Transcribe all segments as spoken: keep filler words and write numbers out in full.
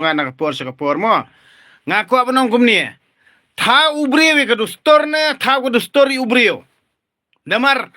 nga na ka por sha ka por mo. Nga kwah ban ong kumne. Thaw u briew ïa ka dustur ne, thaw ka dustur ïa u briew. Namar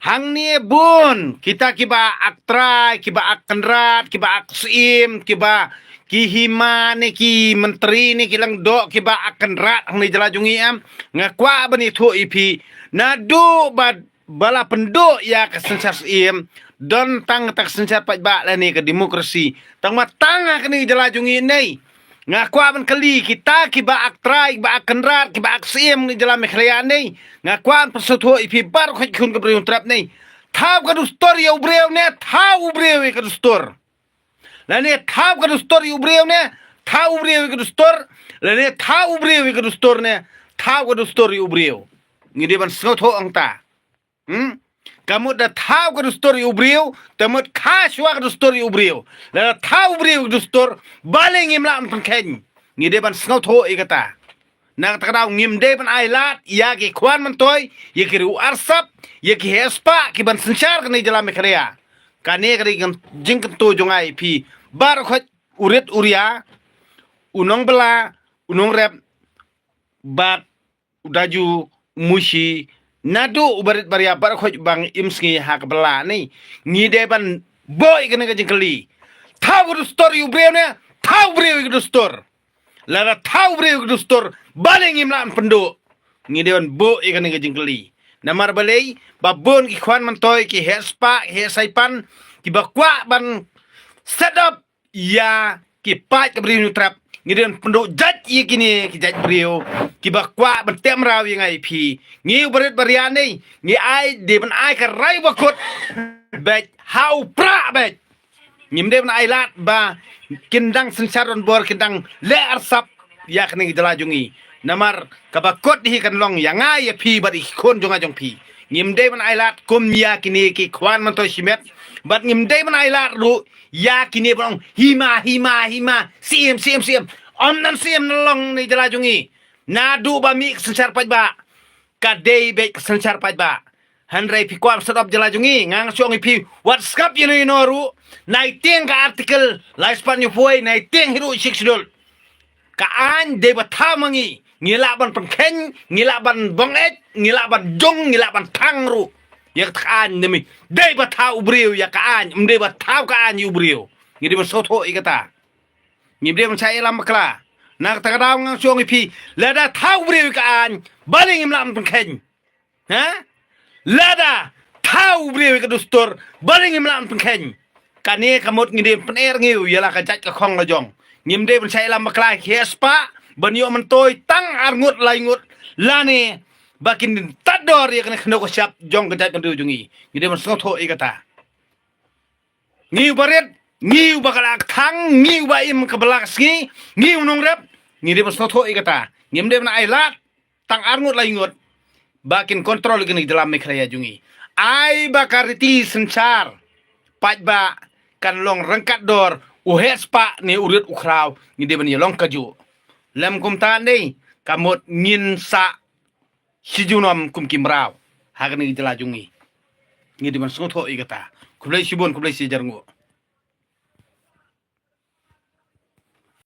hangne bun kita kiba ak trai, kiba ak kynrad, kiba ak syiem, kiba ki hima ne ki myntri ne ki lyngdoh, kiba ak kynrad hangne jylla jong ngi em. Nga kwah ban ïathuh ïa phi. Naduh ba ba la pynduh ïa ka synshar syiem, don tang kata ka synshar paidbah lane ka demokrasi. Tang ma tang ha kane ka jylla jong ngi nei. Nga kwah ban kylli kita kiba ak trai, kiba ak kynrad, kiba ak syiem na jylla Meghalaya nei. Nga kwah ban pynsngewthuh ïa phi baroh khoit khun ka Bri Hynñiewtrep nei. Thaw ka dustur ïa u briew ne, thaw u briew ïa ka dustur. Lane thaw ka dustur ïa u briew ne, thaw u briew ïa ka dustur. Lane thaw u briew ïa ka dustur ne, thaw ka dustur ïa u briew. Ngi dei ban sngewthuh hangta. Hmm? Ka mut da thaw ka dustur ïa u briew, te mut kha shuwa ka dustur ïa u briew. Lada thaw u briew ka dustur, balei ngim lah ban pynkheiñ? Ngi dei ban sngewthuh ïa kata. Na kata ka daw ngim dei ban ailad ïa ki khwan myntoi, ïa ki riew arsap, ïa ki heh spah, ki ban synshar kane jylla Meghalaya. Kane ka dei ka jingkyntu jong nga ïa phi. Baroh khoit u rit u ria, u nongbylla, u nongrep, bad u daju, u mushi, naduh u barit baria baroh khoit ba ngi im sngi ha ka bylla nei. Ngi dei ban buh ïa kane ka jingkylli. Thaw ka dustur ïa u briew ne, thaw u briew ïa ka dustur. Lada thaw u briew ïa ka dustur, balei ngim lah ban pynduh? Ngi dei ban buh ïa kane ka jingkylli. Namar balei, ba bun ki khwan myntoi, ki heh spah, ki heh saipan, kiba kwah ban set up ïa ki paid ka Bri Hynñiewtrep. Ngi dei ban pynduh jait ïa kine ki jait briew kiba kwah ban teh mraw ïa nga ïa phi. Ngi u barit baria nei, ngi ai, dei ban ai ka rai ba kut beit, ha u prah beit. Ngim dei ban ailad ba kin dang synshar donbor, kin dang leh arsap ïa kane ka jylla jong ngi. Namar kaba kut hi kan long ïa nga ïa phi bad ïa ki khun jong nga jong phi. Ngim dei ban ailad kum ïa kine ki khwan myntoi shimet. Bad ngim dei ban ailad ruh ïa kine ba long hima, hima, hima, syiem, syiem, syiem. Ym don syiem na long ne jylla jong ngi. Naduh ba mih ka synshar paidbah, ka dei beit ka synshar paidbah. Hynrei phi kwah ban set up jylla jong ngi, nga nga shu ong ïa phi, wat sngap ïano ïano ruh. Nai tieng ka article lai spah hynñiew phew, nai tieng hi ruh Sixth Schedule. Ka aiñ dei ba thaw ma ngi, ngi lah ban pynkheiñ, ngi lah ban bong eit, ngi lah ban jong, ngi lah ban thang ruh. Ïa kata ka aiñ ne mi, dei ba thaw u briew ïa ka aiñ, ym dei ba thaw ka aiñ ïa u briew. Ngi dei ban sngewthuh ïa kata. Ngim dei ban shah ïalam bakla. Na kata ka daw nga shu ong ïa phi, lada thaw u briew ïa ka aiñ, balei ngim lah ban pynkheiñ? Ha? Lada thaw u briew ïa ka dustur, balei ngim lah ban pynkheiñ? Kane ka mut ngi dei ban pyner ngi ïa la ka jait ka khong la jong. Ngim dei ban shah ïalam bakla, ki heh spah ban ïoh myntoi tang ar ngut lai ngut, lane ba kin tad dor ïa kane ka khyndew ka shyiap jong ka jaitbynriew jong ngi. Ngi dei ban sngewthuh ïa kata. Ngi uba rit, ngi uba ka la kthang, ngi uba im ka bylla ka sngi, ngi u nongrep, ngi dei ban sngewthuh ïa kata. Ngim dei ban ailad tang ar ngut lai ngut ba kin control ïa kane ka jylla Meghalaya jong ngi. Ai ba ka riti synshar paidbah kan long ryngkat dor u heh spah ne u rit u khraw, ngi dei ban ïalong kajuh. Lym kumta ne, ka mut ngin sa shi junom kum ki mraw ha kane ka jylla jong ngi. Ngi dei ban sngewthuh ïa kata. Khublei shibun, khublei shi hajar nguh.